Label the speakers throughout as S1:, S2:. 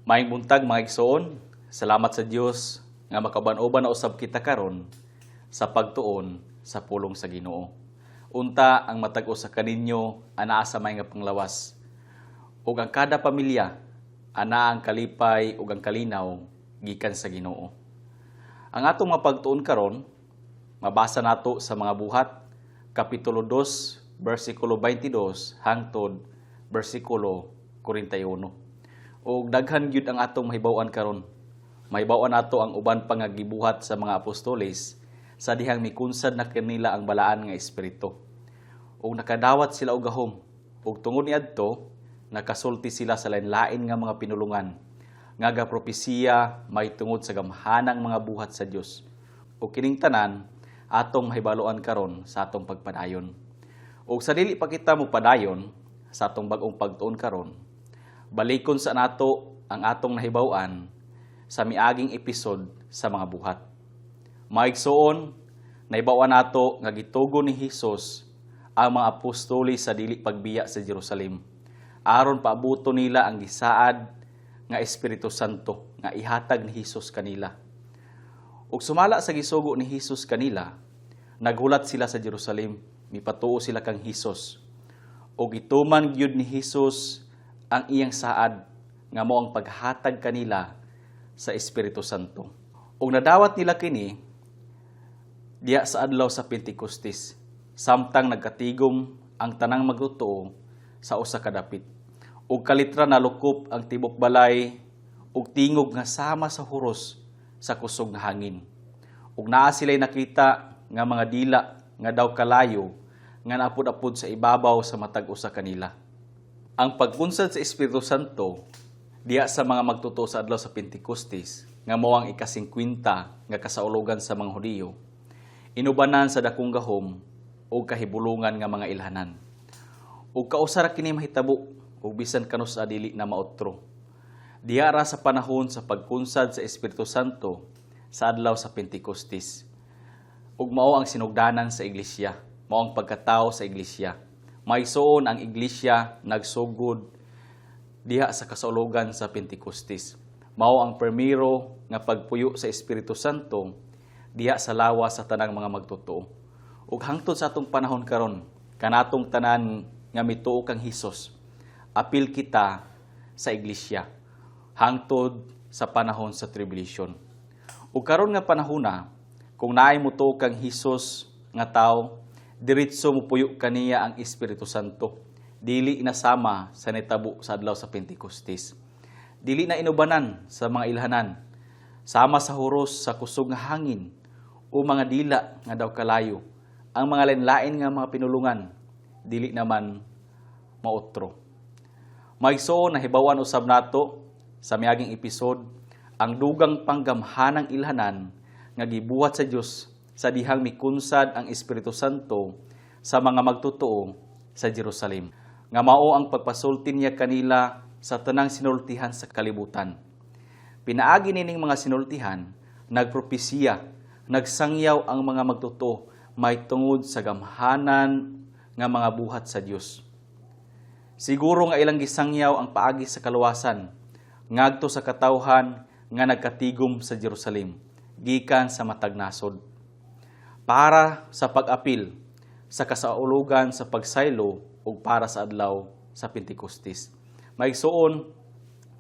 S1: Maayong buntag, mga igsoon, salamat sa Dios nga makauban-uban na usab kita karon sa pagtuon sa pulong sa Ginoo. Unta ang matag usa kaninyo anaa sa may nga panglawas. Ug ang kada pamilya anaa ang kalipay ug ang kalinaw gikan sa Ginoo. Ang atong mga pagtuon karon mabasa nato sa Mga Buhat kapitulo 2 bersikulo 22 hangtod bersikulo 41. Ug daghan gyud ang atong mahibaw-an karon. Mahibaw-an nato ang uban pa nga gibuhat sa mga apostoles sa dihang mikunsad na kanila ang Balaan nga Espiritu. Ug nakadawat sila og gahom. Ug tungod niadto, nakasulti sila sa lain-lain nga mga pinulungan nga gapropesiya may tungod sa gamhanang mga buhat sa Dios. Ug kining tanan atong mahibaluan karon sa atong pagpadayon. Ug sa dili pa kita mopadayon sa atong bag-ong pagtuon karon, balikon sa nato ang atong nahibaw-an sa miaging episode sa Mga Buhat. Maigsoon, nahibaw-an nato nga gitugon ni Hesus ang mga apostoli sa dili pagbiya sa Jerusalem aron paabuto nila ang gisaad nga Espiritu Santo nga ihatag ni Hesus kanila. Ug sumala sa gisugo ni Hesus kanila, naghulat sila sa Jerusalem, mipatuo sila kang Hesus. Ug gituman gyud ni Hesus ang iyang saad nga mao ang paghatag kanila sa Espiritu Santo. Ug nadawat nila kini diha sa adlaw sa Pentecostes, samtang nagkatigom ang tanang magtotoo sa usa ka dapit. Ug kalitra nalukop ang tibok balay ug tingog nga sama sa huros sa kusog nga hangin. Ug naa sila'y nakita nga mga dila nga daw kalayo nga naapod-apod sa ibabaw sa matag usa kanila. Ang pagkunsad sa Espiritu Santo diha sa mga magtotoo sa adlaw sa Pentecostes, nga mao ang ika-50 nga kasaulogan sa mga Hudiyo, inubanan sa dakong gahom o kahibulungan nga mga ilhanan. Ug kausa ra kini mahitabo ug bisan kanus-a dili na maotro. Diha ra sa panahon sa pagkunsad sa Espiritu Santo sa adlaw sa Pentecostes. Ug mao ang sinugdanan sa iglesia, mao ang pagkatao sa iglesia. Maigsoon, ang iglesia nagsugod diha sa kasaulogan sa Pentecostes. Mao ang primero nga pagpuyo sa Espiritu Santo diha sa lawas sa tanang mga magtotoo. Ug hangtod sa atong panahon karon, kanatong tanan nga mituo kang Hesus, apil kita sa iglesia hangtod sa panahon sa tribulation. Ug karon nga panahona, kung naay motuo kang Hesus nga tao, diretso mopuyo kaniya ang Espiritu Santo. Dili na sama sa nitabo sa adlaw sa Pentecostes. Dili na inubanan sa mga ilhanan, sama sa huros sa kusog nga hangin o mga dila nga daw kalayo. Ang mga lain-lain nga mga pinulungan, dili naman maotro. Maigsoon, nahibawan usab nato sa miaging episode ang dugang panggamhanang ilhanan nga gibuhat sa Dios sa dihang mikunsad ang Espiritu Santo sa mga magtotoo sa Jerusalem, nga mao ang pagpasulti niya kanila sa tanang sinultihan sa kalibutan. Pinaagi nining mga sinultihan, nagpropesiya, nagsangyaw ang mga magtotoo may tungod sa gamhanan nga mga buhat sa Dios. Siguro nga ilang gisangyaw ang paagi sa kaluwasan ngadto sa katawhan nga nagkatigom sa Jerusalem gikan sa matag nasod para sa pag-apil sa kasaulugan sa pagsaylo ug para sa adlaw sa Pentecostes. Maigsoon,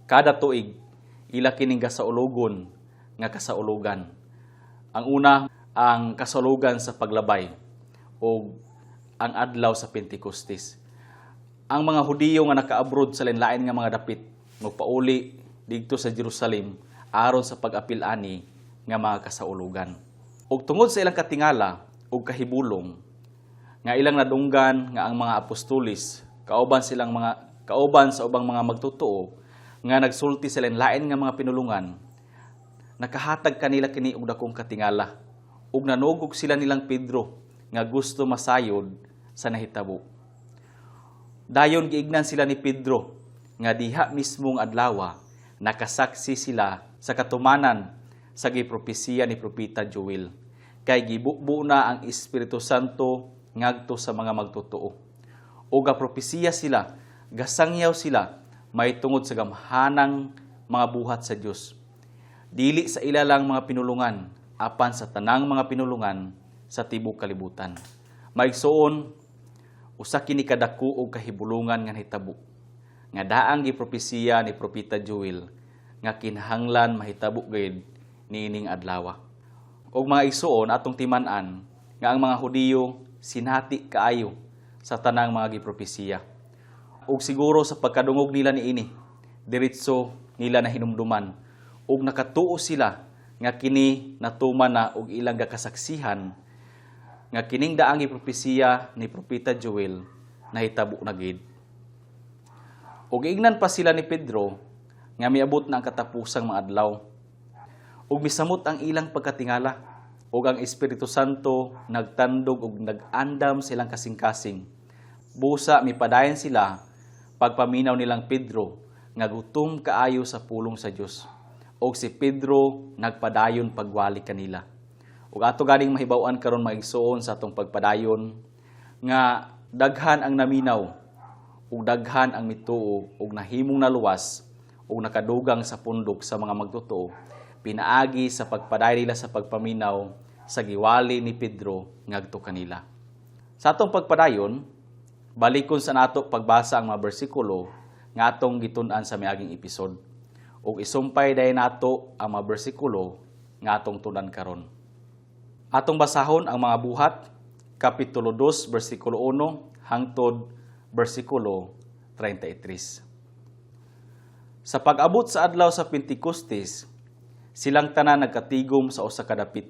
S1: kada tuig ila kining gasaulugon nga kasaulugan. Ang una, ang kasaulugan sa paglabay o ang adlaw sa Pentecostes. Ang mga Hudiyo nga naka-abroad sa lain-lain nga mga dapit magpauli didto sa Jerusalem aron sa pag-apil ani nga mga kasaulugan. Ug tungod sa ilang katingala ug kahibulong nga ilang nadunggan nga ang mga apostolis kauban sa ubang mga magtotoo nga nagsulti sa lain-lain nga mga pinulungan, nakahatag kanila kini og dakong katingala ug nanugog sila nilang Pedro nga gusto masayod sa nahitabo. Dayon giignan sila ni Pedro nga diha mismong adlawa nakasaksi sila sa katumanan sa gipropesiya ni Propeta Joel, kay gibubo na ang Espiritu Santo ngadto sa mga magtotoo. O gapropesiya sila, gasangyaw sila may tungod sa gamhanang mga buhat sa Dios. Dili sa ila lang mga pinulungan, apan sa tanang mga pinulungan sa tibuok kalibutan. Maigsoon, usa kini kadako og kahibulungan nga nahitabo nga daang gipropesiya ni Propeta Joel nga kinahanglan mahitabo gayud niining adlaw. Og mga igsoon, atong timan-an nga ang mga Hudiyo sinati kaayo sa tanang mga gipropesiya. Ug siguro sa pagkadungog nila niini, diretso nila na hinumduman ug nakatuo sila nga kini natuman na og ilang gakasaksihan nga kining daang gipropesiya ni Propeta Joel nahitabo na gid. Ug ingnan pa sila ni Pedro nga miabot na ang katapusang mga adlaw. Ug misamot ang ilang pagkatingala ug ang Espiritu Santo nagtandog ug nag-andam sa ilang kasing-kasing. Busa mipadayon sila pagpaminaw nilang Pedro nga gutom kaayo sa pulong sa Dios. Og si Pedro nagpadayon pagwali kanila. Ug ato ganing mahibaw-an karon, mga igsoon, sa atong pagpadayon nga daghan ang naminaw ug daghan ang mituo ug nahimong naluwas ug nakadugang sa pundok sa mga magtotoo pinaagi sa pagpadayon nila sa pagpaminaw sa giwali ni Pedro ngadto kanila. Sa atong pagpadayon, balikon sa nato pagbasa ang mga bersikulo nga atong gitun-an sa miaging episode. Ug isumpay dayon nato ang mga bersikulo nga atong tun-an karon. Atong basahon ang Mga Buhat, Kapitulo 2, bersikulo 1 hangtod bersikulo 33. Sa pag-abot sa adlaw sa Pentecostes, silang tanan nagkatigom sa usa ka dapit.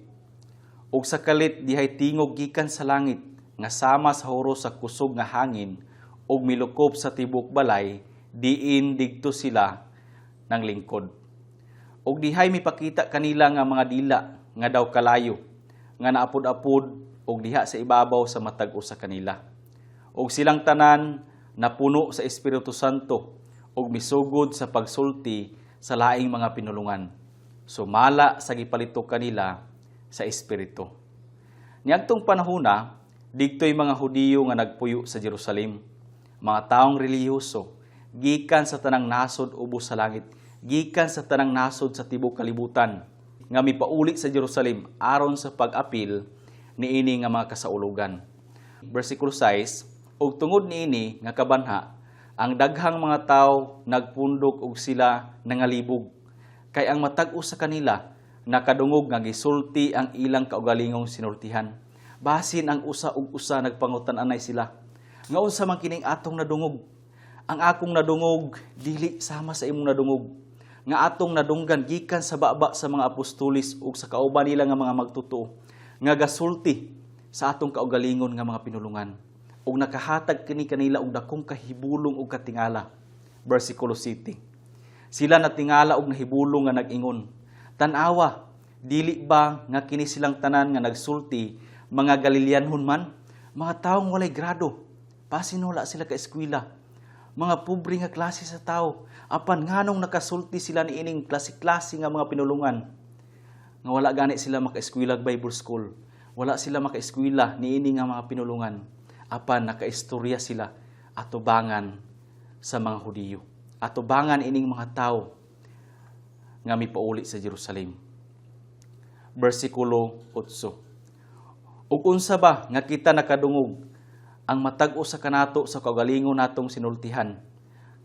S1: Ug sa kalit dihay tingog gikan sa langit nga sama sa huros sa kusog nga hangin ug milukop sa tibuok balay diin didto sila nanglingkod. Ug dihay mipakita kanila nga mga dila nga daw kalayo nga naapod-apod og diha sa ibabaw sa matag usa kanila. Ug silang tanan napuno sa Espiritu Santo ug misugod sa pagsulti sa laing mga pinulungan, sumala sa gipalitok kanila sa Espiritu. Niadtong panahona, didto'y mga Hudiyo nga nagpuyo sa Jerusalem, mga taong relihiyoso, gikan sa tanang nasod ubos sa langit, gikan sa tanang nasod sa tibuok kalibutan, nga mipauli sa Jerusalem aron sa pag-apil niini nga mga kasaulugan. Versikulo 6, ug tungod niini nga kabanha, ang daghang mga tawo nagpundok og sila nangalibog. Kay ang matag usa kanila nakadungog nga gisulti ang ilang kaugalingong sinultihan. Basin ang usa ug usa nagpangutan-anay sila: "Nga unsa man kining atong nadungog? Ang akong nadungog dili sama sa imong nadungog. Nga atong nadunggan gikan sa baba sa mga apostolis ug sa kauban nila nga mga magtotoo nga gasulti sa atong kaugalingon nga mga pinulungan." Ug nakahatag kini kanila og dakong kahibulong ug katingala. Versikulo 7. Sila natingala og nahibulong nga nag-ingon: "Tan-awa, dili ba nga kini silang tanan nga nagsulti mga Galileanhon man? Mga taong walay grado, basin wala sila ka eskwela. Mga pobre nga klase sa tao, apan nganong nakasulti sila niining klase-klase nga mga pinulungan?" Nga wala gani sila maka-eskwela Bible school. Wala sila maka-eskwela niini nga mga pinulungan. Apan nakaistorya sila atubangan sa mga Hudiyo. Atubangan ining mga tao nga mipauli sa Jerusalem. Versikulo 8. Ug unsa ba nga kita nakadungog ang matag usa kanato sa kaugalingon natong sinultihan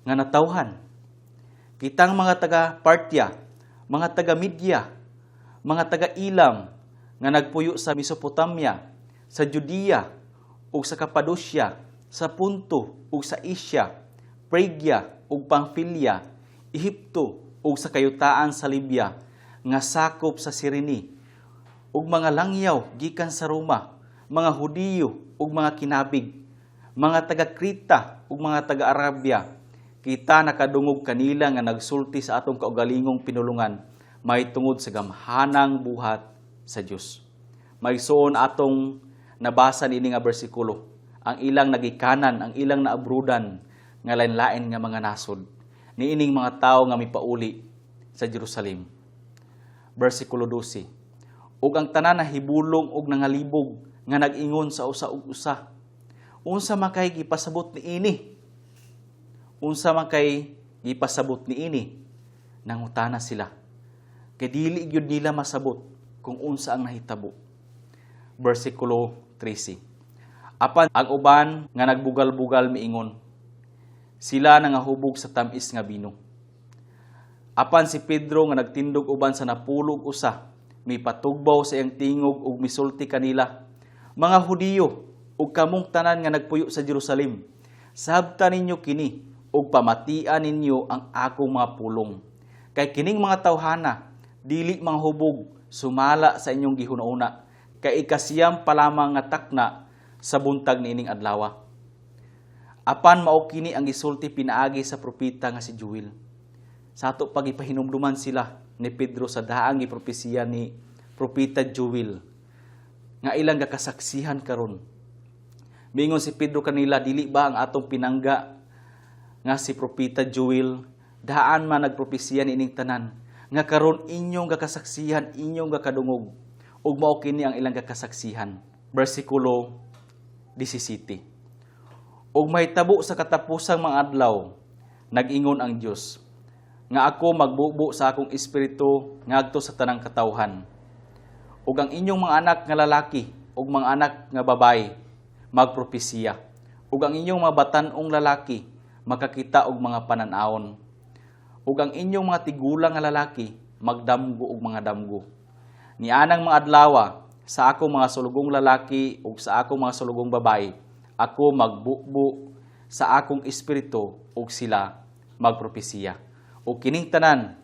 S1: nga natawhan? Kitang mga taga Partia, mga taga Media, mga taga Elam nga nagpuyo sa Mesopotamia, sa Judea ug sa Capadocia, sa Ponto ug sa Asia, Phrygia ug Pamphylia, Ehipto ug sa kayutaan sa Libya nga sakop sa Cirene, ug mga langyaw gikan sa Roma, mga Hudiyo ug mga kinabig, mga taga Creta ug mga taga Arabia, kita nakadungog kanila nga nagsulti sa atong kaugalingong pinulungan mahitungod sa gamhanang buhat sa Dios. Maigsoon, atong nabasa niini nga bersikulo, ang ilang nagikanan, ang ilang naabrudan nga lain-lain nga mga nasod niining mga tawo nga mipauli sa Jerusalem. Versikulo 12. Ug ang tanan nahibulong og nangalibog nga nag-ingon sa usa ug usa: "Unsa man kay gipasabot niini? Unsa man kay gipasabot niini?" Nangutana sila. Kay dili gyud nila masabot kung unsa ang nahitabo. Bersikulo 13. Apan ang uban nga nagbugal-bugal miingon, "Sila nangahubog sa tam-is nga bino." Apan si Pedro nga nagtindog uban sa 11, mipatugbaw sa iyang tingog ug misulti kanila, "Mga Hudiyo ug kamong tanan nga nagpuyo sa Jerusalem, sabta ninyo kini ug pamatian ninyo ang akong mga pulong. Kay kining mga tawhana dili manghubog sumala sa inyong gihuna-una, kay 9 pa lamang nga takna sa buntag niining adlaw. Apan mao kini ang gisulti pinaagi sa propeta nga si Joel." Sa ato pagipahinumduman sila ni Pedro sa daang gipropesiya ni Propeta Joel nga ilang gakasaksihan karon. Mingon si Pedro kanila, "Dili ba ang atong pinangga nga si Propeta Joel daan man nagpropesiya niining tanan nga karon inyong gakasaksihan, inyong gakadungog?" Ug mao kini ang ilang gakasaksihan. Bersikulo 17. "Ug mahitabo sa katapusang mga adlaw, nag-ingon ang Dios, nga ako magbubo sa akong espiritu ngadto sa tanang katawhan. Ug ang inyong mga anak nga lalaki ug mga anak nga babaye magpropesiya. Ug ang inyong mga batan-ong lalaki makakita og mga panan-awon. Ug ang inyong mga tigulang nga lalaki magdamgo og mga damgo. Nianang mga adlawa, sa akong mga sulugong lalaki ug sa akong mga sulugong babaye ako magbubo sa akong espiritu ug sila magpropesiya." Ug kining tanan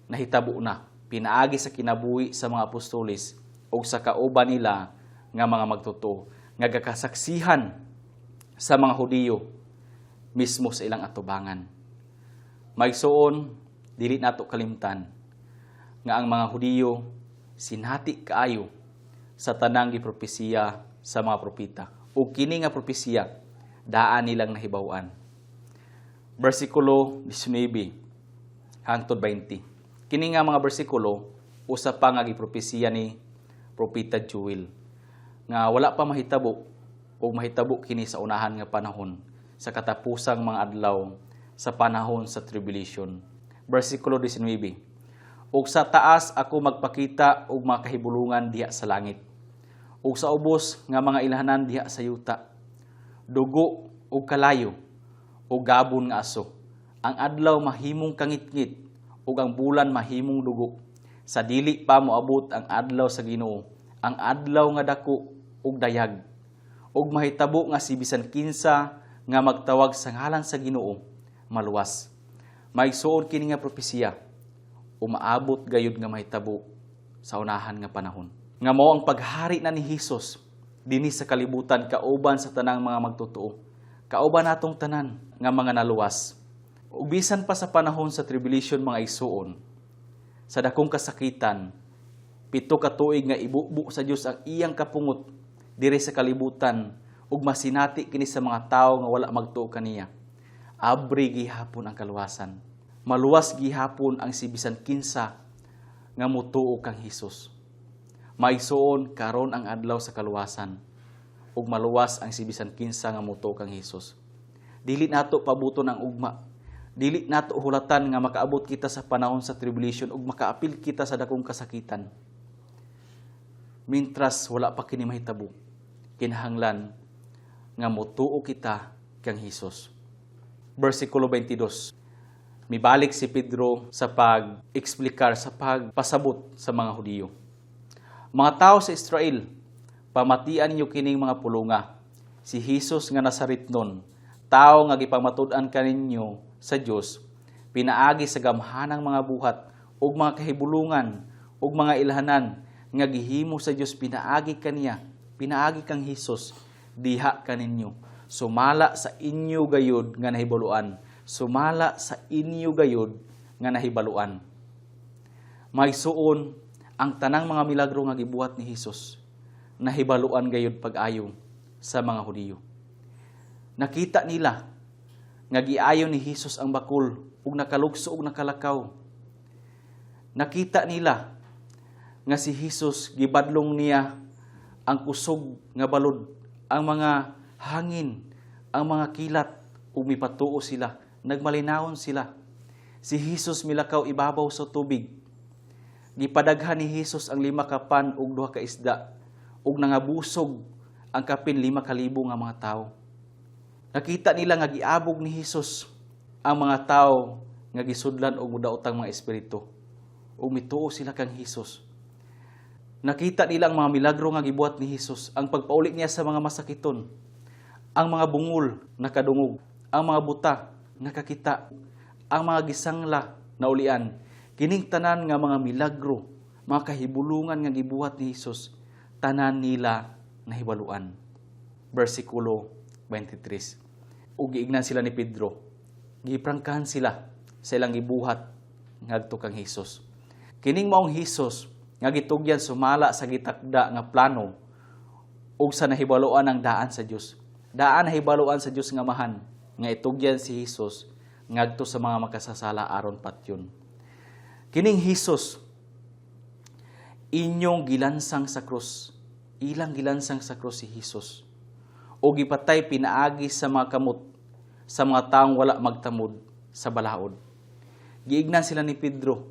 S1: nahitabo na pinaagi sa kinabuhi sa mga apostoles ug sa kauban nila nga mga magtotoo nga gakasaksihan sa mga Hudiyo mismo sa ilang atubangan. Maigsuon, dili nato kalimtan nga ang mga Hudiyo sinati kaayo sa tanang gipropesiya sa mga propeta. Ug kini nga propesiya daan nilang nahibaw-an. Bersikulo 19 hangtod 20. Kini nga mga bersikulo usa pa nga gipropesiya ni Propeta Joel nga wala pa mahitabo o mahitabo kini sa unahan nga panahon, sa katapusang mga adlaw, sa panahon sa tribulation. Bersikulo 19. "Ug sa taas ako magpakita og mga kahibulungan diha sa langit, ug sa ubos nga mga ilhanan diha sa yuta, dugo ug kalayo ug gabon nga aso. Ang adlaw mahimong kangitngit ug ang bulan mahimong dugo, sa dili pa moabot ang adlaw sa Ginoo, ang adlaw nga dako ug dayag. Ug mahitabo nga si bisan kinsa nga magtawag sa ngalan sa Ginoo maluwas." Maigsuon, kini nga propesiya umaabot gayud nga mahitabo sa unahan nga panahon. Nga mao ang paghari na ni Hesus dinhi sa kalibutan kauban sa tanang mga magtotoo. Kauban natong tanan nga mga naluwas. Ug bisan pa sa panahon sa tribulation, mga igsuon, sa dakong kasakitan, 7 ka tuig nga ibubo sa Dios ang iyang kapungot diri sa kalibutan ug masinati kini sa mga tawo nga wala magtuo kaniya. Abri gihapon ang kaluwasan. Maluwas gihapon ang si bisan kinsa nga mutuo kang Hesus. Maigsuon, karon ang adlaw sa kaluwasan ug maluwas ang si bisan kinsa nga mutuo kang Hesus. Dili nato pabuton ang ugma. Dili nato hulatan nga makaabot kita sa panahon sa tribulation ug makaapil kita sa dakong kasakitan. Mintras wala pa kini mahitabo, kinahanglan nga mutuo kita kang Hesus. Versikulo 22. Mibalik si Pedro sa pag-eksplikar, sa pagpasabot sa mga Hudiyo. "Mga tao sa Israel, pamatian ninyo kining mga pulunga. Si Hesus nga Nazaretnon, tao nga gipamatud-an kaninyo sa Dios, pinaagi sa gamhanang mga buhat ug mga kahibulungan ug mga ilhanan nga gihimo sa Dios pinaagi kaniya, pinaagi kang Hesus diha kaninyo. Sumala sa inyo gayud nga nahibaluan, sumala sa inyo gayud nga nahibaluan." Maigsuon, ang tanang mga milagro nga gibuhat ni Hesus nahibaluan gayud pag-ayo sa mga Hudiyo. Nakita nila nga giayo ni Hesus ang bakul ug nakalugso ug nakalakaw. Nakita nila nga si Hesus gibadlong niya ang kusog nga balod, ang mga hangin, ang mga kilat, ug mipatuo sila, nagmalinawon sila. Si Jesus milakaw ibabaw sa tubig. Gipadaghan ni Jesus ang 5 ka pan ug 2 ka isda ug nangabusog ang kapin 5,000 nga mga tawo. Nakita nila nga giabog ni Jesus ang mga tawo nga gisudlan og mudaotang mga espiritu, ug mituo sila kang Hesus. Nakita nila ang mga milagro nga gibuhat ni Hesus, ang pagpauli niya sa mga masakiton, ang mga bungol nakadungog, ang mga buta nakakita, ang mga gisangla naulian. Kining tanan nga mga milagro, mga kahibulungan nga gibuhat ni Hesus, tanan nila nahibaluan. Bersikulo 23. Ug giingnan sila ni Pedro, giprangkahan sila sa ilang gibuhat ngadto kang Hesus. Kining maong Hesus nga gitugyan sumala sa gitakda nga plano ug sa nahibaluan ang daan sa Dios. Daan nahibaluan sa Dios nga Amahan nga itugyan si Hesus ngadto sa mga makasasala aron patyon. Kining Hesus inyong gilansang sa krus. Ilang gilansang sa krus si Hesus o gipatay pinaagi sa mga kamot sa mga taong wala magtamod sa balaod. Giignan sila ni Pedro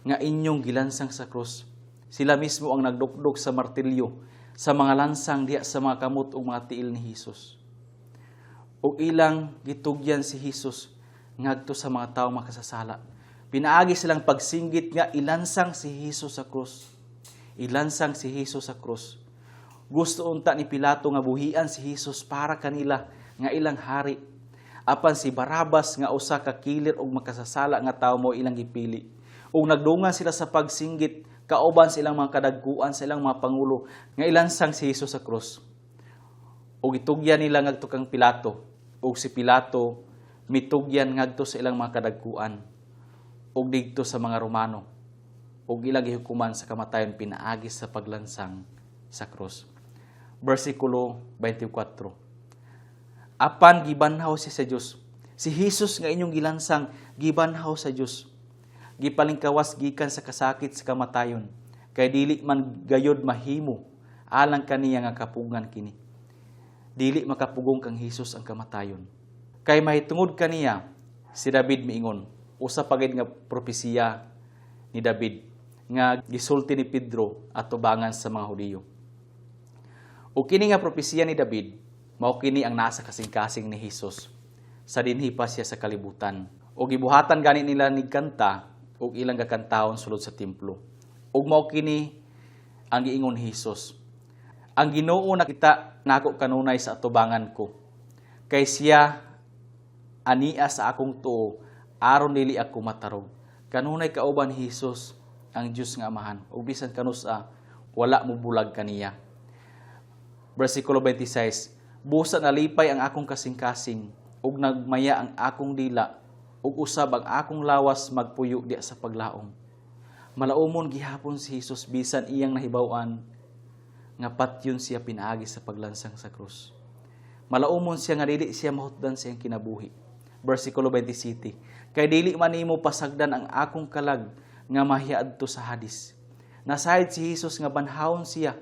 S1: nga inyong gilansang sa krus. Sila mismo ang nagdukdok sa martilyo sa mga lansang diha sa mga kamot ug mga tiil ni Hesus. Ug ilang gitugyan si Hesus ngadto sa mga tawo makasasala. Pinaagi silang pagsinggit nga ilansang si Hesus sa krus. Ilansang si Hesus sa krus. Gusto unta ni Pilato nga buhian si Hesus para kanila nga ilang hari. Apan si Barabas nga usa ka killer og makasasala nga tawo mo ilang gipili. Ug nagdungan sila sa pagsinggit kauban sa ilang mga kadagkuan, sa ilang mga pangulo nga ilansang si Hesus sa krus. Ug itugyan nila ngadto kang Pilato. Ug si Pilato mitugyan ngadto sa ilang mga kadagkuan ug didto sa mga Romano ug ilang gihukuman sa kamatayon pinaagi sa paglansang sa krus. Versikulo 24. Apan gibanhaw siya sa Dios. Si Hesus nga inyong gilansang, gibanhaw sa Dios. Gipalingkawas gikan sa kasakit sa kamatayon kay dili man gayod mahimo alang kaniya nga kapugngan kini. Dili makapugong kang Hesus ang kamatayon. Kay mahitungod kaniya si David miingon, usa pa gid nga propesiya ni David nga gisulti ni Pedro atubangan sa mga Hudiyo. O kini nga propesiya ni David, mao kini ang nasa kasing-kasing ni Hesus sa dinhi pa siya sa kalibutan. O gibuhatan gani nila ni kanta ug ilang gakantahon sulod sa templo. Ug mao kini ang giingon ni Hesus: "Ang Ginoo nakita nako kanunay sa atubangan ko. Kay siya ania sa akong tuo aron dili ako matarog." Kanunay kauban ni Hesus ang Dios nga Amahan ug bisan kanusa wala mo bulag kaniya. Versikulo 26, "Busa nalipay ang akong kasing-kasing ug nagmaya ang akong dila ug usab ang akong lawas magpuyo diha sa paglaom." Malaumon gihapon si Hesus bisan iyang nahibaw-an nga patyon siya pinaagi sa paglansang sa krus. Malaumon siya nga dili siya mahutdan sa iyang kinabuhi. Versikulo 27, "Kay dili man nimo pasagdan ang akong kalag nga mahiadto sa Hadis." Nasayod si Hesus nga banhawon siya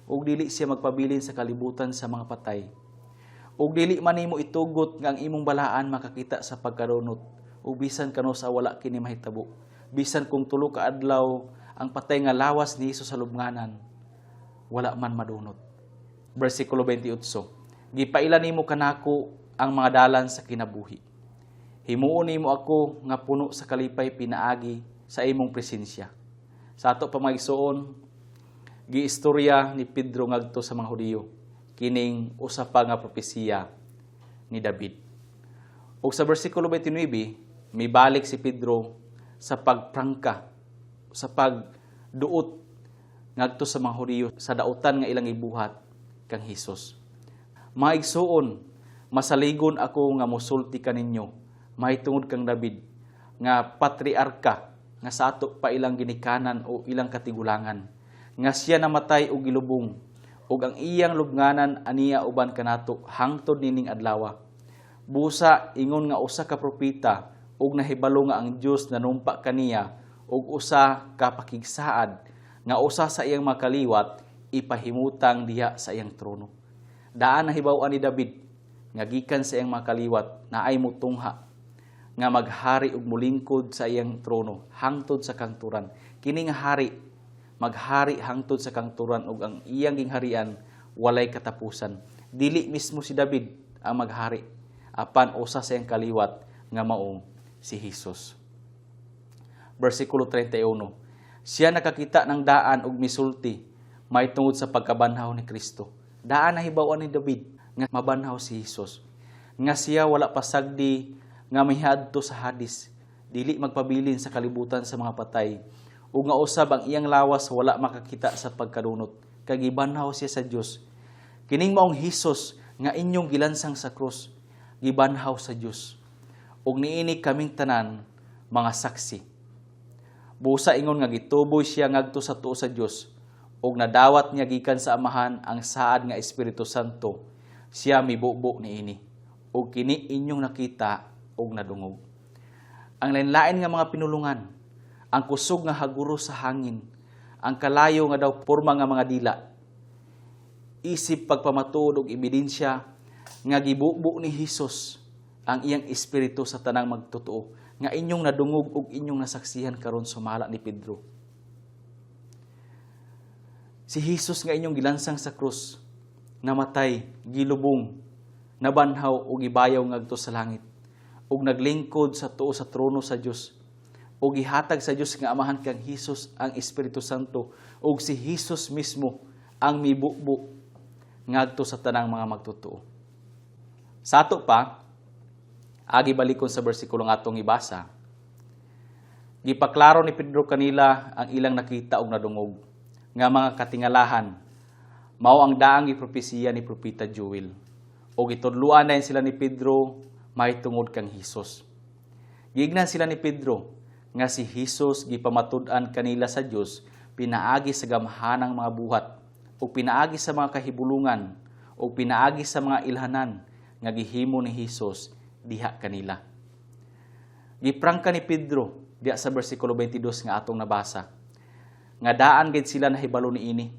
S1: ug dili siya magpabilin sa kalibutan sa mga patay. "Ug dili man nimo itugot nga ang imong balaan makakita sa pagkadunot." Ug bisan kanusa wala kini mahitabo. Bisan kung 3 ka adlaw ang patay nga lawas ni Hesus sa lubnganan, wala man madunot. Versikulo 28, "Gipaila nimo kanako ang mga dalan sa kinabuhi. Himuon nimo ako nga puno sa kalipay pinaagi sa imong presensya." Sa ato pa, mga igsoon, giistorya ni Pedro ngadto sa mga Hudiyo kining usa pa nga propesiya ni David. Ug sa versikulo 29, mibalik si Pedro sa pagprangka, sa pagduot ngadto sa mga Hudiyo sa dautan nga ilang ibuhat kang Hesus. "Mga igsuon, masaligon ako nga mosulti kaninyo mahitungod kang David nga patriarka nga sa ato pa ilang ginikanan o ilang katigulangan, nga siya namatay og gilubong ug ang iyang lubnganan ania uban kanato hangtod nining adlaw. Busa ingon nga usa ka propeta ug nahibalo nga ang Dios nanumpa kaniya og usa ka pakigsaad nga usa sa iyang mga kaliwat ipahimutang diha sa iyang trono." Daan nahibaw-an ni David nga gikan sa iyang mga kaliwat naay mutungha nga maghari ug molingkod sa iyang trono hangtod sa kangturan. Kini nga hari maghari hangtod sa kangturan ug ang iyang gingharian walay katapusan. Dili mismo si David ang maghari, apan usa sa iyang kaliwat nga mao si Hesus. Bersikulo 31. Siya nakakita ng daan ug misulti mahitungod sa pagkabanhaw ni Kristo. Daan nahibaw-an ni David nga mabanhaw si Hesus. Nga siya wala pasagdi nga miadto sa Hades, dili magpabilin sa kalibutan sa mga patay. Ug nga usab ang iyang lawas wala makakita sa pagkadunot, kay gibanhaw siya sa Dios. Kining maong Hesus nga inyong gilansang sa krus, gibanhaw sa Dios. Ug niini kaming tanan mga saksi. Busa ingon nga gituboy siya ngadto sa tuo sa Dios ug nadawat niya gikan sa Amahan ang saad nga Espiritu Santo, siya mibubo niini. Ug kini inyong nakita ug nadungog. Ang lain-lain nga mga pinulungan, ang kusog nga haguros sa hangin, ang kalayo nga daw porma nga mga dila, isip pagpamatuod og ebidensya nga gibubo ni Hesus ang iyang espiritu sa tanang magtotoo nga inyong nadungog ug inyong nasaksihan karon, sumala ni Pedro. Si Hesus nga inyong gilansang sa krus, namatay, gilubong, nabanhaw ug gibayaw ngadto sa langit ug naglingkod sa tuo sa trono sa Dios, ug gihatag sa Dios nga Amahan kang Hesus ang Espiritu Santo, ug si Hesus mismo ang mibubo ngadto sa tanang mga magtotoo. Sa ato pa, agi balikon sa bersikulo nga atong ibasa. Gipaklaro ni Pedro kanila ang ilang nakita ug nadungog nga mga katingalahan, mao ang daang gipropesiya ni Propeta Joel. Ug gitudloan na sila ni Pedro mahitungod kang Hesus. Giingnan sila ni Pedro nga si Hesus gipamatud-an kanila sa Dios pinaagi sa gamhanang mga buhat ug pinaagi sa mga kahibulungan ug pinaagi sa mga ilhanan nga gihimo ni Hesus diha kanila. Giprangka ni Pedro diha sa bersikulo 22 nga atong nabasa nga daan gid sila nahibalo niini.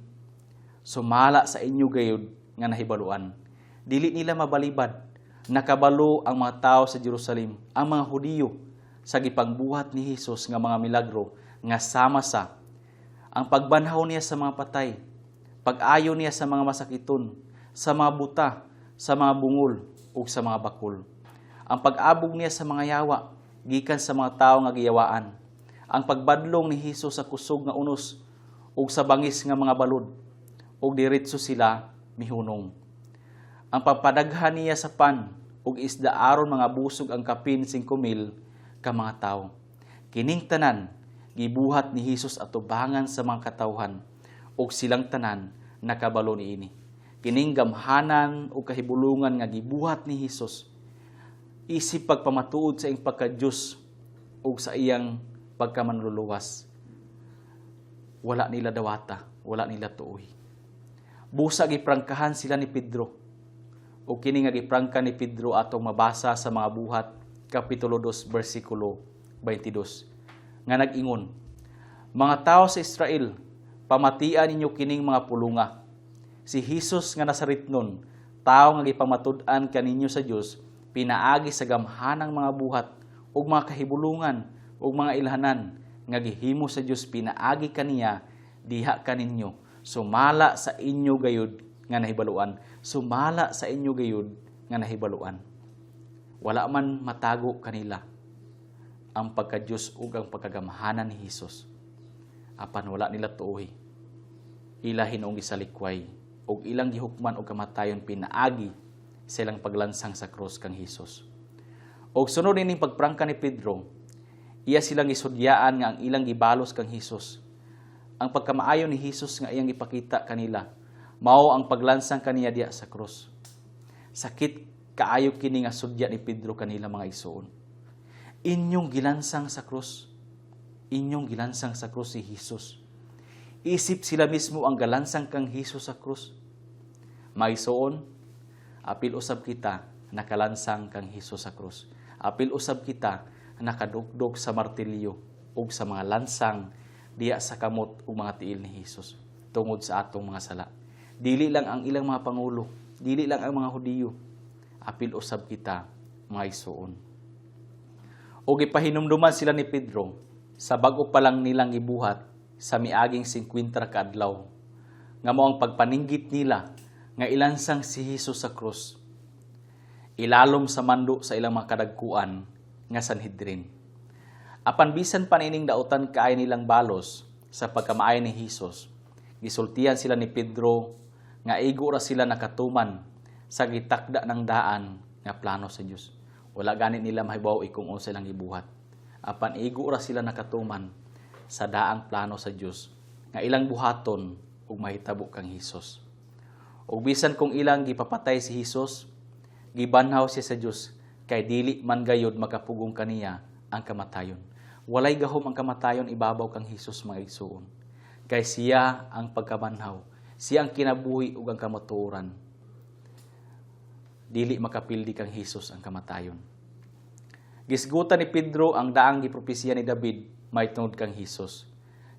S1: Sumala sa inyo gayud nga nahibaluan. Dili nila mabalibad. Nakabalo ang mga tao sa Jerusalem, ang mga Hudiyo, sa gipangbuhat ni Hesus nga mga milagro nga sama sa ang pagbanhaw niya sa mga patay, pag-ayo niya sa mga masakiton, sa mga buta, sa mga bungol ug sa mga bakul. Ang pag-abog niya sa mga yawa gikan sa mga tawo nga giyawaan. Ang pagbadlong ni Hesus sa kusog nga unos ug sa bangis nga mga balod ug diretso sila mihunong. Ang pagpadaghan niya sa pan ug isda aron mga busog ang kapin 5,000 ka mga tawo. Kining tanan gibuhat ni Hesus atubangan sa mga katawhan ug silang tanan nakabalo niini. Kining gamhanan ug kahibulungan nga gibuhat ni Hesus isip pagpamatuod sa iyang pagka-Diyos ug sa iyang pagkamanluluwas. Wala nila dawata, wala nila tuoy. Busa giprangkahan sila ni Pedro. O kini nga giprangka ni Pedro atong mabasa sa Mga Buhat kapitulo 2 bersikulo 22 nga nag-ingon, "Mga tao sa Israel, pamatian ninyo kining mga pulunga. Si Hesus nga Nazaretnon, tao nga gipamatud-an kaninyo sa Dios pinaagi sa gamhanang mga buhat ug mga kahibulungan ug mga ilhanan nga gihimo sa Dios pinaagi kaniya diha kaninyo, sumala sa inyo gayud nga nahibaluan, sumala sa inyo gayud nga nahibaluan." Wala man matago kanila ang pagka-Diyos ug ang pagkagamhanan ni Hesus. Apan wala nila tuohi. Ila hinuong gisalikway ug ilang gihukman og kamatayon pinaagi sa ilang paglansang sa krus kang Hesus. Og sunod ining pagprangka ni Pedro, iya silang gisudyaan nga ang ilang gibalos kang Hesus, ang pagkamaayo ni Hesus nga iyang ipakita kanila, mao ang paglansang kaniya diya sa krus. Sakit kaayo kini nga sudya ni Pedro kanila, mga igsoon. Inyong gilansang sa krus. Inyong gilansang sa krus si Hesus. Isip sila mismo ang galansang kang Hesus sa krus. Mga igsoon, apil usab kita nakalansang kang Hesus sa krus. Apil usab kita nakadukdok sa martilyo ug sa mga lansang diya sa kamot ug mga tiil ni Hesus tungod sa atong mga sala. Dili lang ang ilang mga pangulo, dili lang ang mga Hudiyo, apil usab kita, mga igsoon. O gipahinumduman sila ni Pedro sa bag-o pa lang nilang gibuhat sa miaging 50 ka adlaw, nga mao ang pagpaninggit nila nga ilansang si Hesus sa krus ilalom sa mando sa ilang mga kadagkuan nga Sanhedrin. Apan bisan pa niining dautan kaayo nilang balos sa pagkamaayo ni Hesus, gisultihan sila ni Pedro nga igo ra sila nakatuman sa gitakda ng daan nga plano sa Dios. Wala gani nila mahibaw kung unsa ilang gibuhat. Apan igo ra sila nakatuman sa daang plano sa Dios nga ilang buhaton ug mahitabo kang Hesus. Ug bisan kung ilang gipapatay si Hesus, gibanhaw siya sa Dios kay dili man gayod makapugong kaniya ang kamatayon. Walay gahom ang kamatayon ibabaw kang Hesus, mga igsuon. Kay siya ang pagkabanhaw, siya ang kinabuhi ug ang kamatuoran. Dili makapildi kang Hesus ang kamatayon. Gisgutan ni Pedro ang daang gipropesiya ni David mahitungod kang Hesus,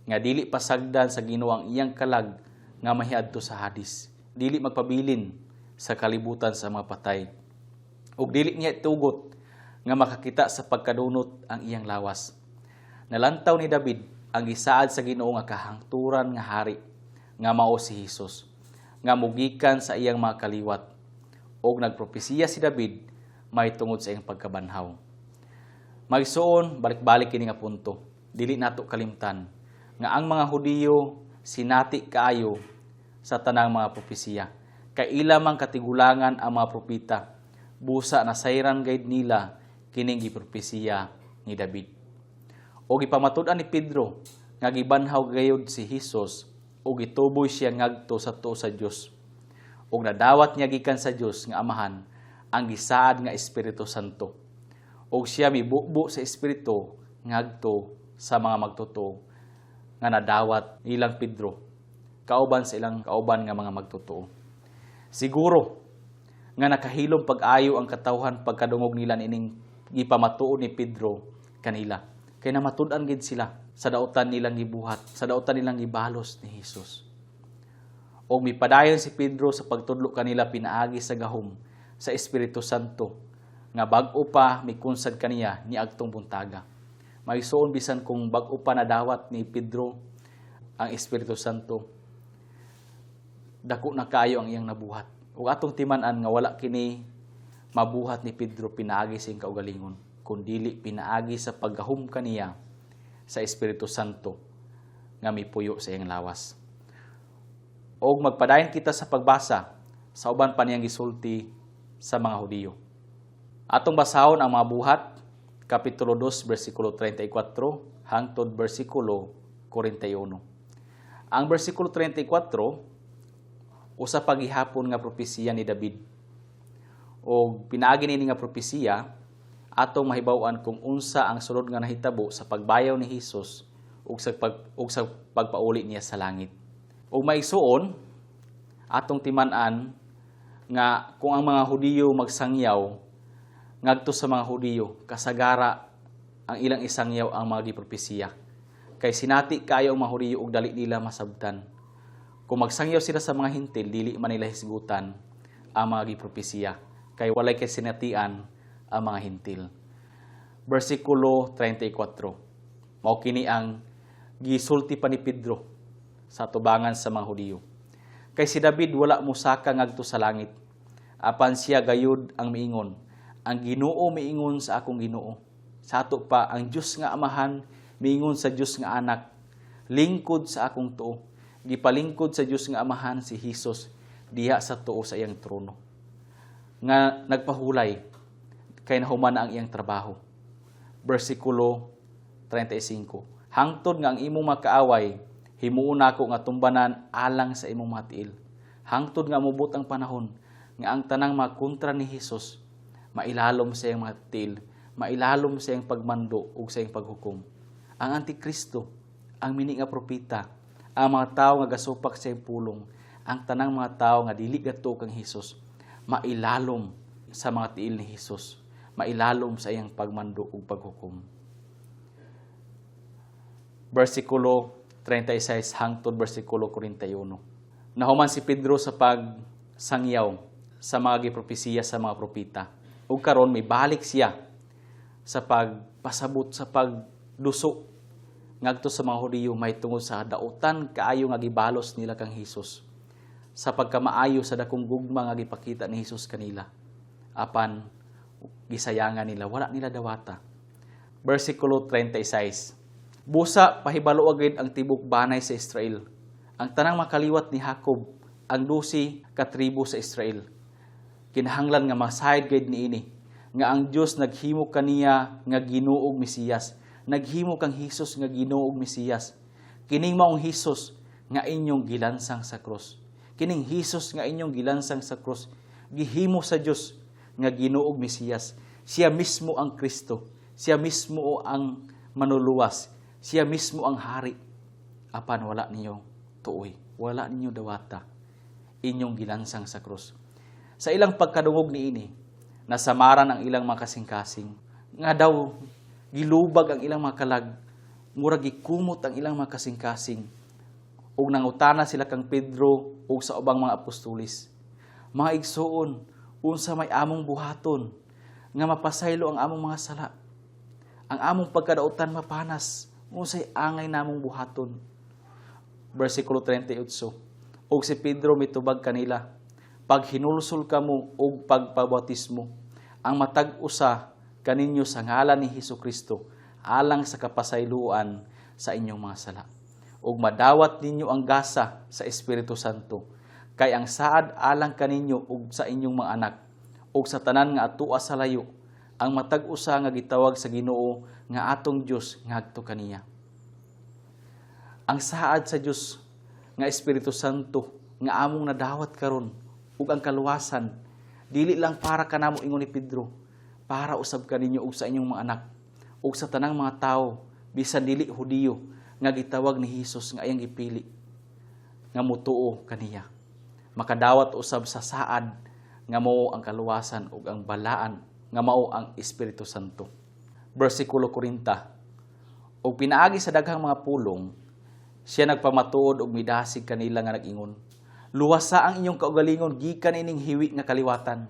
S1: nga dili pasagdan sa Ginoo ang iyang kalag nga mahiadto sa Hades. Dili magpabilin sa kalibutan sa mga patay. Ug dili niya tugot nga makakita sa pagkadunot ang iyang lawas. Nalantaw ni David ang gisaad sa Ginoo nga kahangturan nga hari nga mao si Hesus, nga mugikan sa iyang mga kaliwat. Og nagpropesiya si David mahitungod sa iyang pagkabanhaw. Magsuon, balik-balik kini nga punto. Dili nato kalimtan nga ang mga Hudiyo sinati kaayo sa tanang mga propesiya. Kay ila mang katigulangan ang mga propeta. Busa nasayran gayud nila kining gipropesiya ni David. O gipamatud-an ni Pedro nga gibanhaw gayud si Hesus ug gituboy siya ngadto sa tuo sa Dios. Ug nadawat niya gikan sa Dios nga Amahan ang gisaad nga Espiritu Santo. Ug siya mibubo sa Espiritu ngadto sa mga magtotoo nga nadawat nilang Pedro kauban sa ilang kauban nga mga magtotoo. Siguro nga nakahilom pag-ayo ang katawhan pagkadungog nila niining gipamatuod ni Pedro kanila. Kay namatud-an gid sila sa dautan nilang gibuhat, sa dautan nilang gibalos ni Hesus. Og mipadayon si Pedro sa pagtudlo kanila pinaagi sa gahom sa Espiritu Santo nga bag-o pa mikunsad kaniya niadtong buntaga. Maigsuon, bisan kung bag-o pa nadawat ni Pedro ang Espiritu Santo, dako na kaayo ang iyang nabuhat. Ug atong timan-an nga wala kini mabuhat ni Pedro pinaagi sa iyang kaugalingon, kundili pinaagi sa paggahom kaniya sa Espiritu Santo nga mipuyo sa iyang lawas. Og magpadayon kita sa pagbasa sa uban pa niyang gisulti sa mga Hudiyo. Atong basahon ang Mga Buhat, Kapitulo 2, versikulo 34 hangtod versikulo 41. Ang versikulo 34, usa pa gihapon nga propesiya ni David. Og pinaagi nini nga propesiya, atong mahibaw-an kung unsa ang sulod nga nahitabo sa pagbayaw ni Hesus ug sa pagpauli niya sa langit. Ug maigsuon, atong timan-an nga kung ang mga Hudiyo magsangyaw ngadto sa mga Hudiyo, kasagara ang ilang isangyaw ang mga gipropesiya. Kay sinati kaayo ang mga Hudiyo ug dali nila masabtan. Kung magsangyaw sila sa mga Hintil, dili man nila hisgutan ang mga gipropesiya. Kay walay kay sinatian ang mga Hintil. Versikulo 34. Mao kini ang gisulti pa ni Pedro sa tubangan sa mga Hudiyo. "Kay si David wala mosaka ngadto sa langit. Apan siya gayud ang miingon, 'Ang Ginoo miingon sa akong Ginoo.'" Sa ato pa, "Ang Dios nga Amahan miingon sa Dios nga Anak, 'Lingkod sa akong tuo.'" Gipalingkod sa Dios nga Amahan si Hesus diha sa tuo sa iyang trono. Nga nagpahulay kay nahuman na ang iyang trabaho. Versikulo 35. "Hangtod nga ang imong mga kaaway himuon nako nga tumbanan alang sa imong mga tiil." Hangtod nga mobot ang panahon nga ang tanang mga kontra ni Hesus mailalom sa iyang mga tiil, mailalom sa iyang pagmando ug sa iyang paghukom. Ang Antikristo, ang mini nga propeta, ang mga tawo nga gasupak sa iyang pulong, ang tanang mga tawo nga dili gatuo kang Hesus, mailalom sa mga tiil ni Hesus, mailalom sa iyang pagmando ug paghukom. Versikulo 36 hangtod versikulo 41. Nahuman si Pedro sa pagsangyaw sa mga gipropesiya sa mga propeta. Ug karon may balik siya sa pagpasabot, sa pagduso ngadto sa mga Hudiyo mahitungod sa dautan kaayo nga gibalos nila kang Hesus, sa pagkamaayo sa dakong gugma nga gipakita ni Hesus kanila. Apan gisayangan nila, wala nila dawata. Versikulo 36. Busa pahibalo gid ang tibok banay sa Israel, ang tanang makaliwat ni Jacob, ang 12 ka tribo sa Israel. Kinahanglan nga masayod gid niini nga ang Dios naghimo kaniya nga Ginoo ug Mesiyas. Naghimo kang Hesus nga Ginoo ug Mesiyas. Kining maong Hesus nga inyong gilansang sa krus. Kining Hesus nga inyong gilansang sa krus, gihimo sa Dios nga Ginoo ug Mesiyas. Siya mismo ang Kristo. Siya mismo ang manuluwas. Siya mismo ang hari. Apan wala ninyo tuoy. Wala ninyo dawata. Inyong gilansang sa krus. Sa ilang pagkadungog niini, nasamaran ang ilang mga kasing-kasing. Nga daw, gilubag ang ilang mga kalag, murag gikumot ang ilang mga kasing-kasing. Ug nangutana sila kang Pedro ug sa ubang mga apostolis. "Mga igsuon, unsa may among buhaton nga mapasaylo ang among mga sala? Ang among pagkadautan mapanas, unsay angay namong buhaton?" Versikulo 38. Ug si Pedro mitubag kanila, "Paghinulsol kamo ug pagpabautismo ang matag usa kaninyo sa ngalan ni Hesus Kristo alang sa kapasayloan sa inyong mga sala. Ug madawat ninyo ang gasa sa Espiritu Santo. Kay ang saad alang kaninyo ug sa inyong mga anak ug sa tanan nga atua sa layo, ang matag usa nga gitawag sa Ginoo nga atong Dios ngadto kaniya." Ang saad sa Dios nga Espiritu Santo nga among nadawat karon ug ang kaluwasan, dili lang para kanamo, ingon ni Pedro, para usab kaninyo ug sa inyong mga anak ug sa tanang mga tawo bisan dili Hudiyo nga gitawag ni Hesus nga iyang gipili nga mutuo kaniya. Makadawat usab sa saad nga mao ang kaluwasan ug ang balaan nga mao ang Espiritu Santo. Versikulo 40. Ug pinaagi sa daghang mga pulong, siya nagpamatuod og midasig kanila nga nag-ingon, "Luwasa ang inyong kaugalingon gikan ining hiwi nga kaliwatan."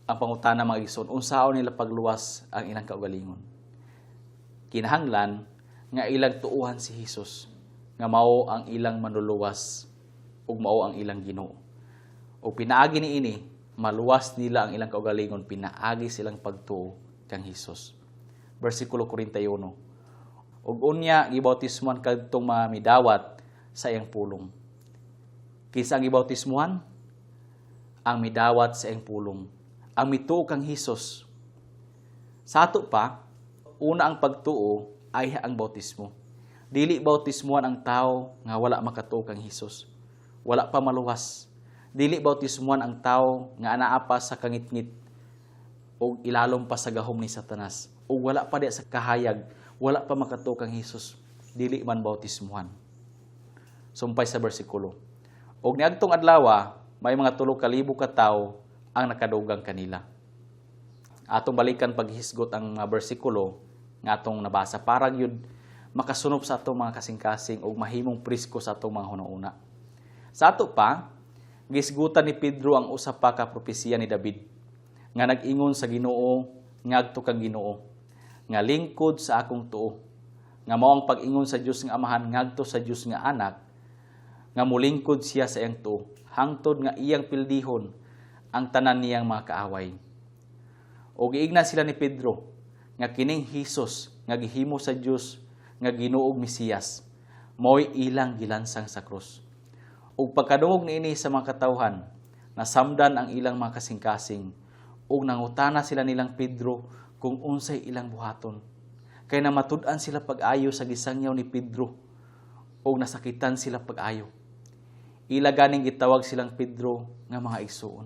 S1: Ang pangutana, mga igsoon, unsaon nila pagluwas ang ilang kaugalingon? Kinahanglan nga ilang tuuhan si Hesus nga mao ang ilang manluluwas ug mao ang ilang Ginoo. O pinaagi niini, maluwas nila ang ilang kaugalingon pinaagi silang pagtuo kang Hesus. Versikulo 41. Ug unya gibautismuhan kadtong mga midawat sa iyang pulong. Kinsa ang gibautismuhan? Ang midawat sa iyang pulong. Ang mituo kang Hesus. Sa ato pa, una ang pagtuo ay ang bautismo. Dili bautismuhan ang tao nga wala makatuo kang Hesus. Wala pa maluwas. Dili bautismuhan ang tao nga anaa pa sa kangitngit o ilalom pa sa gahom ni Satanas o wala pa di sa kahayag, wala pa makatuo kang Hesus. Dili man bautismuhan. Sumpay sa bersikulo. Og niadtong adlaw, may mga 3,000 ka tawo ang nakadugang kanila. Atong balikan paghisgot ang mga bersikulo nga atong nabasa para gyud makasunop sa atong mga kasing-kasing ug mahimong presko sa atong mga hunahuna. Sa ato pa, gisgutan ni Pedro ang usa pa ka propesiya ni David nga nag-ingon sa Ginoo ngadto kang Ginoo nga lingkod sa akong tuo, nga mao ang pag-ingon sa Dios nga Amahan ngadto sa Dios nga Anak nga mulingkod siya sa iyang tuo hangtod nga iyang pildihon ang tanan niyang mga kaaway. O giigna sila ni Pedro nga kining Hesus nga gihimo sa Dios nga Ginoo ug Mesiyas mao'y ilang gilansang sa krus. Ug pagkadungog niini sa mga katawhan, nasamdan ang ilang mga kasing-kasing ug nangutana sila nilang Pedro kung unsay ilang buhaton. Kay namatud-an sila pag-ayo sa gisangyaw ni Pedro ug nasakitan sila pag-ayo. Ila ganing gitawag silang Pedro nga mga igsuon.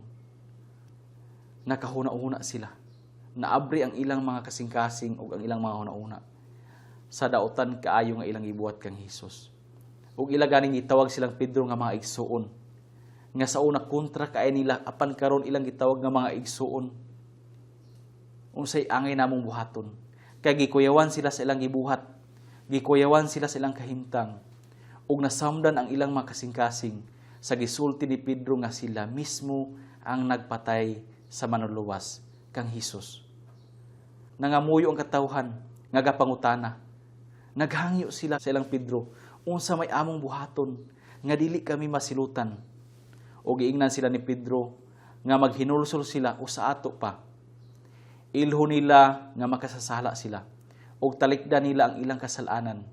S1: Nakahuna-huna sila. Naabri ang ilang mga kasing-kasing ug ang ilang mga huna-huna sa dautan kaayo nga ilang gibuhat kang Hesus. Ug ila ganing gitawag silang Pedro nga mga igsuon. Nga sa una kontra kay nila, apan karon ilang gitawag nga mga igsuon. Unsay angay namong buhaton? Kay gikuyawan sila sa ilang gibuhat. Gikuyawan sila sa ilang kahimtang. Ug nasamdan ang ilang mga kasing-kasing sa gisulti ni Pedro nga sila mismo ang nagpatay sa manluluwas kang Hesus. Nangamuyo ang katawhan nga gapangutana. Naghangyo sila sa ilang Pedro, "Unsa may among buhaton nga dili kami masilutan?" O giingnan sila ni Pedro nga maghinulsol sila o sa ato pa. Ilho nila nga makasasala sila ug talikdan nila ang ilang kasalanan.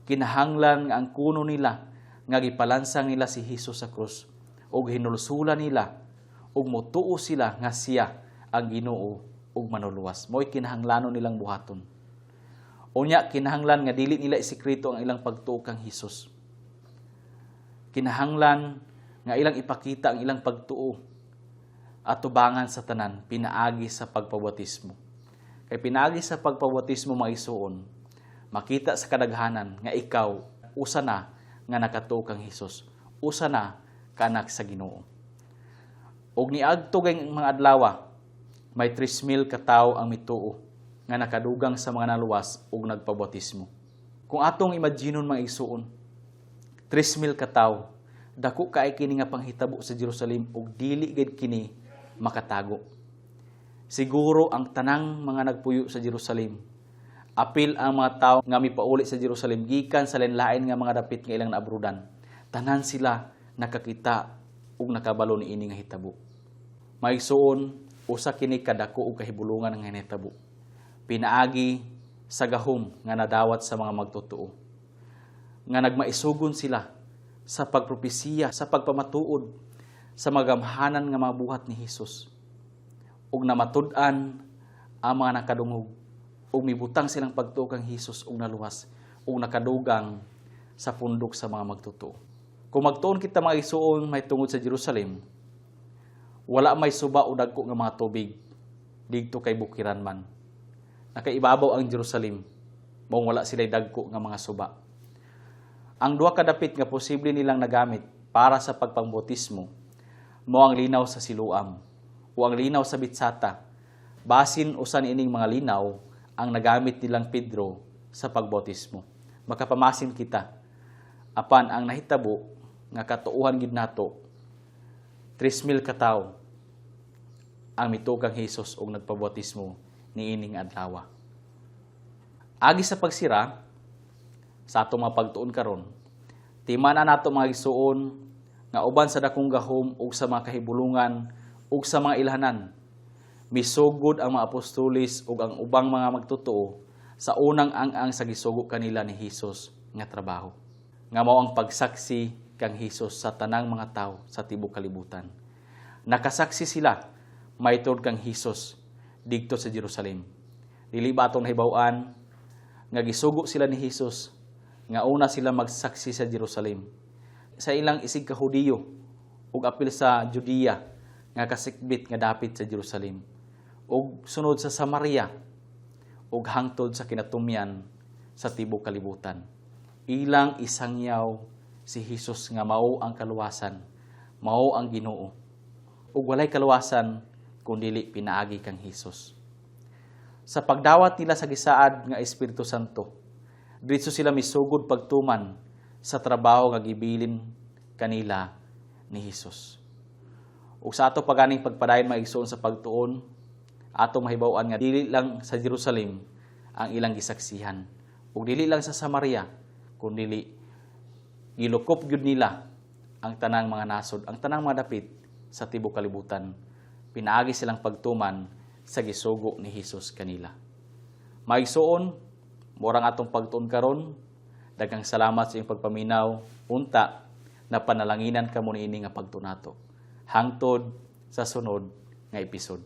S1: Kinahanglan nga ang kuno nila nga gipalansang nila si Hesus sa krus ug hinulsulan nila ug motuo sila nga siya ang Ginoo ug Manluluwas. Mo'y kinahanglanon nilang buhaton. Unya, kinahanglan nga dili nila isekreto ang ilang pagtuo kang Hesus. Kinahanglan nga ilang ipakita ang ilang pagtuo at tubangan sa tanan pinaagi sa pagpabautismo. Kay pinaagi sa pagpabautismo, mga igsuon, makita sa kadaghanan nga ikaw usa na nga nakatuo kang Hesus, usa na kaanak sa Ginoo. Og niadto kay mga adlawa, may 3,000 ka tawo ang mituo nga nakadugang sa mga naluwas ug nagpabautismo. Kung atong imaginon, mga igsuon, 3,000 ka tawo, dako kay kini nga panghitabo sa Jerusalem ug dili gid kini makatago. Siguro ang tanang mga nagpuyo sa Jerusalem, apil ang mga tawo nga mipauli sa Jerusalem gikan sa lain-lain nga mga dapit nga ilang naabrudan, tanan sila nakakita ug nakabalo niini nga hitabo. Mga igsuon, usa kini kadako og kahibulungan nga nahitabo pinaagi sa gahom nga nadawat sa mga magtotoo, nga nagmaisugon sila sa pagpropesiya, sa pagpamatuod sa magamhanan nga mga buhat ni Hesus. Ug namatud-an ang mga nakadungog ug mibutang silang pagtuo kang Hesus ug naluwas ug nakadugang sa pundok sa mga magtotoo. Kung magtuon kita, mga igsuon, may tungod sa Jerusalem, wala may suba o dagko nga mga tubig didto kay bukiran man. Nakaibabaw ang Jerusalem, maong wala sila'y dagko nga mga suba. Ang duha ka dapit nga posible nilang nagamit para sa pagpangbautismo mao ang linaw sa Siloam o ang linaw sa Betsata. Basin usa niining mga linaw ang nagamit nilang Pedro sa pagbautismo. Makapamasin kita. Apan ang nahitabo nga katuohan gid nato, 3,000 ka tawo ang mituo kang Hesus og nagpabautismo niining adlaw. Agi sa pagsira sa atong mga pagtuon karon, timan-a nato, mga igsuon, nga uban sa dakong gahom ug sa mga kahibulungan ug sa mga ilhanan, misugod ang mga apostoles ug ang ubang mga magtotoo sa unang ang-ang sa gisugo kanila ni Hesus nga trabaho, nga mao ang pagsaksi kang Hesus sa tanang mga tawo sa tibuok kalibutan. Nakasaksi sila mahitungod kang Hesus didto sa Jerusalem. Dili ba atong nahibaw-an nga gisugo sila ni Hesus nga una sila magsaksi sa Jerusalem sa ilang isig ka Hudiyo ug apil sa Judea nga kasikbit nga dapit sa Jerusalem, ug sunod sa Samaria, ug hangtod sa kinatumyan sa tibuok kalibutan? Ilang isangyaw si Hesus nga mao ang kaluwasan, mao ang Ginoo, ug walay kaluwasan kun dili pinaagi kang Hesus. Sa pagdawat nila sa gisaad nga Espiritu Santo, diretso sila misugod pagtuman sa trabaho nga gibilin kanila ni Hesus. Ug sa ato paganing pagpadayon, mga igsoon, sa pagtuon, atong mahibaw-an nga dili lang sa Jerusalem ang ilang gisaksihan ug dili lang sa Samaria, kundili gilukop gyud nila ang tanang mga nasod, ang tanang mga dapit sa tibuok kalibutan pinaagi silang pagtuman sa gisugo ni Hesus kanila. Mga igsoon, mao rang atong pagtuon karon. Daghang salamat sa inyong pagpaminaw. Unta na panalanginan kamo niini nga pagtuon nato. Hangtod sa sunod nga episode.